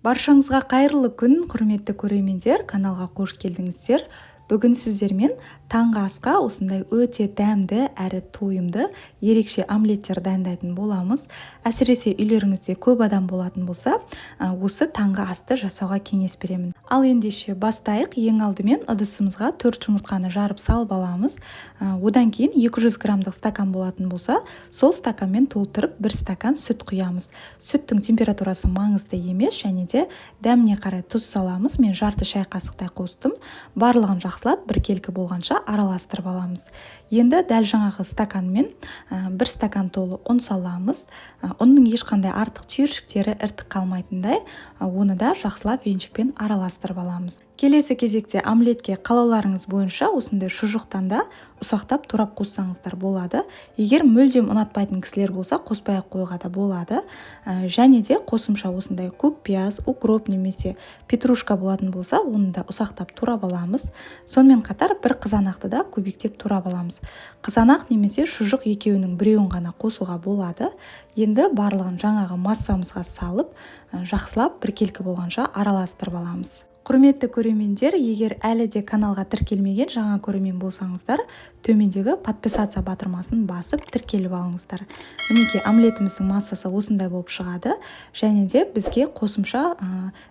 Баршаңызға қайырлы күн, құрметті көрермендер! Каналға қош келдіңіздер! Бүгін сіздермен таңғы асқа осындай өте дәмді әрі тойымды ерекше омлеттер дайындайтын боламыз. Әсіресе үйлеріңізде көп адам болатын болса, осы таңғы асты жасауға кеңес беремін. Ал ендеше бастайық. Ең алдымен ыдысымызға 4 жұмыртқаны жарып салып аламыз. Одан кейін 200 граммдық стакан болатын болса, сол стаканмен толтырып 1 стакан сүт құямыз. Сүттің температурасы маңызды емес. Және де дәміне қарай тұз саламыз. Мен жарты шай қасықтай қостым. Барлығын жақсылап біркелкі болғанша араластырып аламыз. Енді дәл жаңағы стаканмен 1 стакан толы ұн саламыз. Ұнның ешқандай артық түйіршіктері, іртік қалмайтындай, оны да жақсылап венчикпен араластырып аламыз. Келесі кезекте омлетке қалауларыңыз бойынша осындай шұжықтан да ұсақтап турап қоссаңыздар болады. Егер мүлдем ұнатпайтын кісілер болса, қоспай ақ қоюға да болады. Және де қосымша осындай көк пияз, укроп немесе петрушка болатын болса, оны да ұсақтап турап аламыз. Сонымен қатар бір қызанақты да кубиктеп турап аламыз. Қызанақ немесе шұжық, екеуінің біреуін ғана қосуға болады. Енді барлығын жаңағы массамызға салып, жақсылап біркелкі болғанша араластырып аламыз. Құрметті көрермендер, егер әлі де каналға тіркелмеген жаңа көрермен болсаңыздар, төмендегі «Подписаться» батырмасын басып, тіркеліп алыңыздар. Мінекей, омлетіміздің массасы осындай болып шығады. Және де бізге қосымша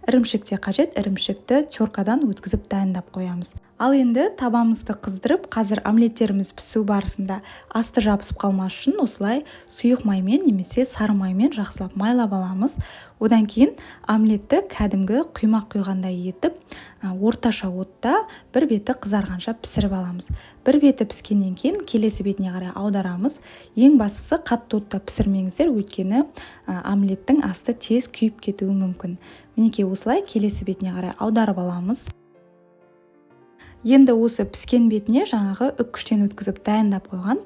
ірімшік те қажет. Ірімшікті теркадан өткізіп дайындап қоямыз. Ал енді табамызды қыздырып, қазір омлеттеріміз пісу барысында асты жабысып қалмас үшін осылай сұйық маймен немесе сары маймен жақсылап майлап аламыз. Одан кейін омлетті кәдімгі құймақ құйғандай етіп, орташа отта бір беті қызарғанша пісіріп аламыз. Бір беті піскеннен кейін келесі бетіне қарай аударамыз. Ең бастысы, қатты отта пісірмеңіздер, өйткені омлеттің асты тез күйіп кетуі мүмкін. Мінекей, осылай келесі бетіне қарай аударып аламыз. Енді осы піскен бетіне жаңағы үккіштен өткізіп дайындап қойған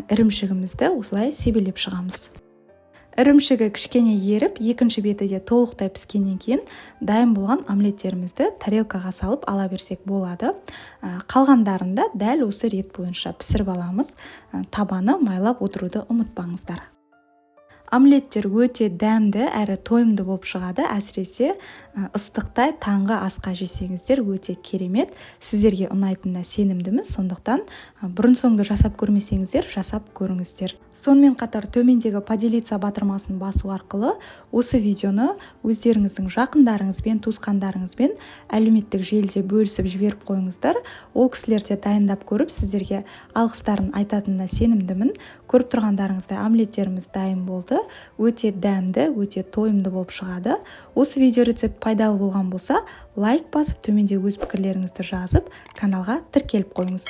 ірімшігімізді осылай себелеп шығамыз. Ірімшігі кішкене еріп, екінші беті де толықтай піскеннен кейін дайын болған омлеттерімізді тарелкаға салып ала берсек болады. Қалғандарын да дәл осы рет бойынша пісіріп аламыз. Табаны майлап отыруды ұмытпаңыздар. Омлеттер өте дәмді әрі тойымды болып шығады. Әсіресе ыстықтай таңғы асқа жесеңіздер, өте керемет. Сіздерге ұнайтынына сенімдіміз. Сондықтан бұрын соңды жасап көрмесеңіздер, жасап көріңіздер. Сонымен қатар төмендегі «Поделиться» батырмасын басу арқылы осы видеоны өздеріңіздің жақындарыңызбен, туысқандарыңызбен әлеуметтік желіде бөлісіп жіберіп қойыңыздар. Ол кісілер де дайындап көріп, сіздерге алғыстарын айтатынына сенімдімін. Көріп тұрғандарыңыздай, омлеттеріміз дайын болды. Өте дәмді, өте тойымды болып шығады. Осы видео рецепт пайдалы болған болса, лайк басып, төменде өз пікірлеріңізді жазып, каналға тіркеліп қойыңыз.